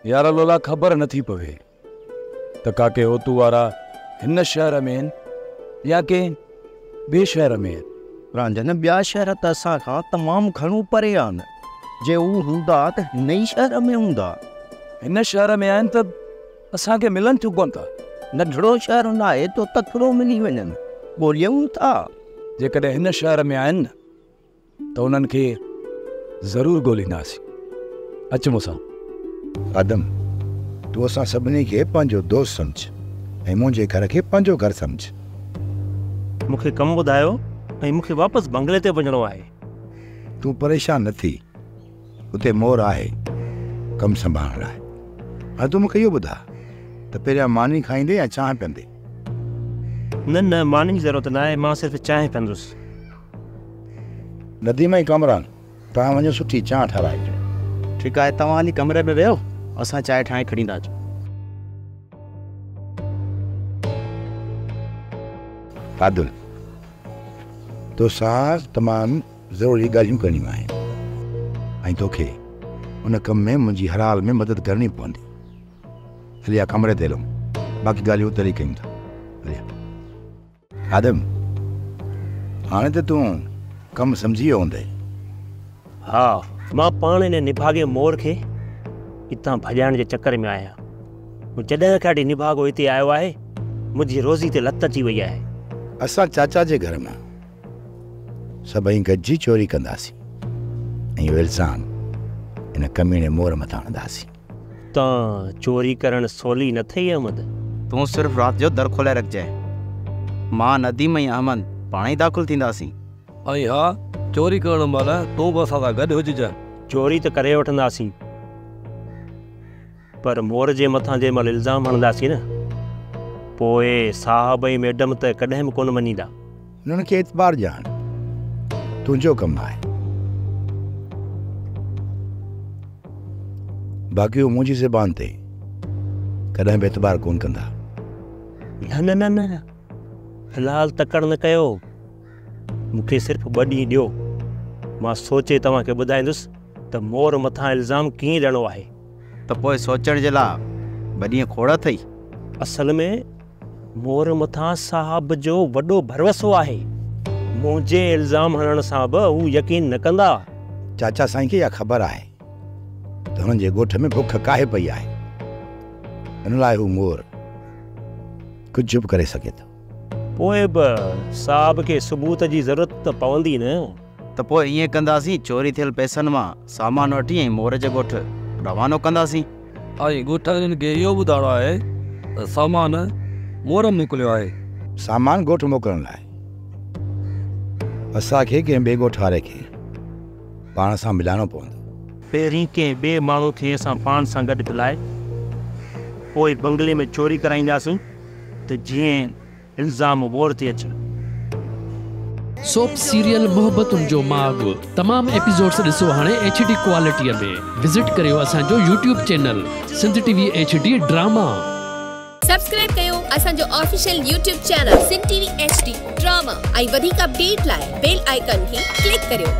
يار لولا خبر نٿي پوي ته ڪاڪي هوتو وارا هن شهر ۾ آهن يا ڪنهن ٻئي شهر ۾ آهن. رانجهن ٻيا شهر ته اسان کان تمام گهڻو پري آهن. جي هو هوندا ته هن ئي شهر ۾ هوندا. هن شهر ۾ آهن ته اسان کي ملن ڇو ڪونه ٿا؟ ننڍڙو شهر ناهي تو تڪڙو ملي وڃن. ڳوليون ٿا. جيڪڏهن هن شهر ۾ آهن نه ته انهن کي ضرور ڳولينداسين. اچ مون سان. آدم، تون اسان سڀني کي پنهنجو دوست سمجهه ۽ منهنجي گهر کي پنهنجو گهر سمجهه. مون کي ڪم ٻڌايو ۽ مون کي واپس بنگلي تي وڃڻو آهي. تون پريشان نه ٿي، اتي مور آهي ڪم سنڀالڻ لاء. هاڻي تون مون کي اهو ٻڌاء ته پهريان ماني کائيندين يا چانهه پيئندين؟ نه نه، ماني جي ضرورت ناهي، مان صرف چانهه پيئندس. نديم ۽ ڪامران، توهان وڃو سٺي چانهه ٺهرائي اچو. ٺيڪ آهي، توهان هلي ڪمري ۾ ويهو، اسان چانهه ٺاهي کڻي ٿا اچون. عادل، توسان تمام ضروري ڳالهيون ڪرڻيون آهن ۽ توکي ان ڪم ۾ منهنجي هر حال ۾ مدد ڪرڻي پوندي. هلي آ ڪمري تي هلون، باقي ڳالهيون اتي هلي ڪيون ٿا. هلي آ. آدم، هاڻي ته تون ڪم سمجهي ويو هوندين. ها، مان پاڻ ان نڀاڳي مور کي اتان ڀڄائڻ جي چڪر ۾ آهيان. جڏهن کان وٺي نڀاڳو هتي آيو آهي، منهنجي روزي تي لت اچي وئي آهي. اسان چاچا جي گهر مان سڀئي گڏجي چوري ڪنداسين ۽ اهو الزام ان ڪميڻي مور مٿان هڻنداسين. تان چوري ڪرڻ سولي نه ٿئي احمد. تون صرف رات جو در کولائي رکجانء. مان، نديم ۽ احمد پاڻ ئي داخل ٿينداسين. ۽ ها، چوري ڪرڻ مهل تون به اسان سان گڏ هججانء. چوري ته ڪري وٺنداسين، پر مور جي مٿان جنهن مهل الزام هڻنداسين نه، پوء صاحب ۽ ميڊم ته ڪڏهن به ڪونه مڃيندا. انهن کي اعتبار ڏيارڻ تنهنجو ڪم آهي. باقي هو منهنجي زبان تي ڪڏهن به اعتبار ڪونه ڪندا. نه نه نه نه، في الحال تڪڙ نه ڪيو. مون کي صرف ٻه ڏينهن ڏيو. مان سوچي توهان کي ٻڌائيندس ته مور مٿان الزام ڪيئن ڏيڻو آهي. ته پوء سوچڻ جي لاء ٻه ڏينهن کوڙ اٿئي. اصل ۾ مور مٿان صاحب جو وڏو ڀروسو آهي. منهنجي الزام هڻڻ سان به هو يقين نه ڪندا. چاچا سائين کي اها خبر آهي ته هنن جي ڳوٺ ۾ بک ڪاهي پئي آهي. ان لاء هو مور ڪجهه به ڪري سگهي ٿو. پوء به صاحب کي ثبوت جي ضرورت ته پوندي نه. ته پوء ائين ڪنداسين، چوري ٿيل پئسن مان سامان وٺي ۽ مور جي ڳوٺ روانو ڪنداسين. ۽ ڳوٺ وارن کي اهو ٻڌائڻو آهي ته سامان مور موڪليو آهي. سامان ڳوٺ موڪلڻ لاء اسان کي ڪنهن ٻئي ڳوٺ واري کي پاڻ سان ملائڻو پوندو. پهرين ڪنهن ٻئي ماڻهو کي اسان پاڻ سان گڏ ملائي پوء بنگلي ۾ چوري ڪرائينداسون ته جيئن الزام مور تي اچن. سوپ سيريل محبتن جو ماڳ تمام ايپيسوڊس ڏسو هاڻي ايڇ ڊي ڪوالٽي ۾ وزٽ ڪريو اسان جو YouTube channel Sindh T V H D drama. Subscribe ڪيو اسان جو official YouTube channel Sindh T V H D drama ۽ وڌيڪ اپڊيٽ لاء بيل آئيڪان کي ڪلڪ ڪريو.